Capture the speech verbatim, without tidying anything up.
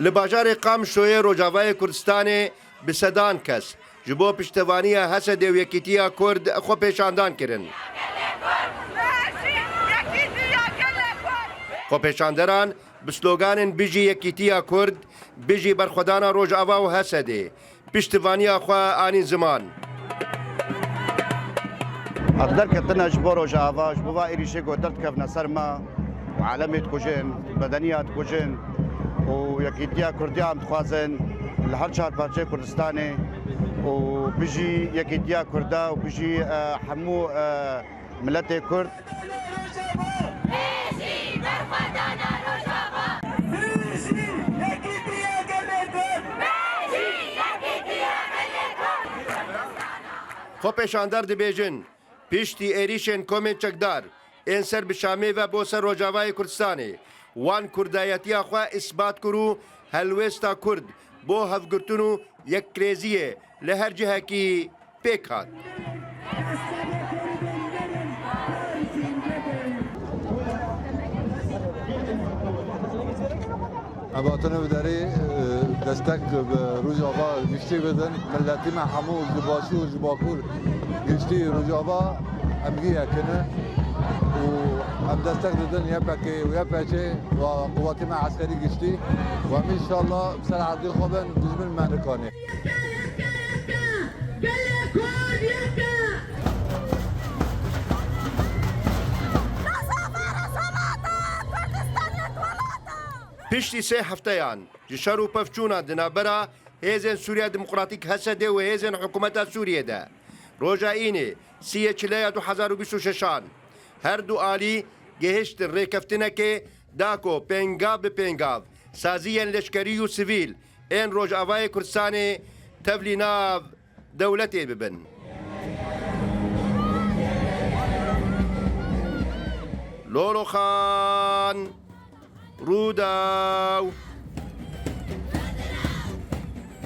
Li bajarê Qamişloyê Rojavayê Kurdistanê bi sedan kes ji bo piştevaniya H S D û Yekîtiya Kurd xwepêşandan kirin. Xwepêşanderan bi sloganên Bijî Yekîtiya Kurd, Bijî Berxwedana Rojava û H S D piştivaniya xwe anîn ziman. Ev derketine ji bo Rojava, ji bo va êrîşê ku derdikevne ser me û alemê dikujin, bedeniya dikujin û yekîtiya Kurdiya em dixwazin li her çar parçeyê Kurdistanê û bijî yekîtiya Kurda û bijî, e, hemû, e, miletê Kurd. Xwepêşander dibêjin, piştî êrîşên komên çekdar ên ser bi Şamê ve bo ser Rojavayê Kurdistanê, wan kurdayetiya xwe îsbat kir û helwêsta Kurd bo hevgirtin û yekrêziyê li her cihekî pêk hat. Em hatine bi derê, e, destek bi Rojava giştî bidin. Miletî me hemû ji Başûr, ji Bakur giştî Rojava em vî yekine û em destek didin Y P G û Y P G û quwetê me eskerî giştî û em înşallah ser erdê xwe bin dijmin me nikanê. Piştî sê hefteyan ji şer û pevçûna di navbera Hêzên Sûriya Demokratîk H S D û hêzên hikûmeta Sûriyê de, roja Înê siyê Çileya du hezar û bîst û şeşan, her du alî gihiştin rêkeftinekê da ku pêngav bi pêngav saziyên leşkerî û sivîl ên Rojavayê Kurdistanê tevlî nav dewletê bibin. Lolo Xan, Rûdaw.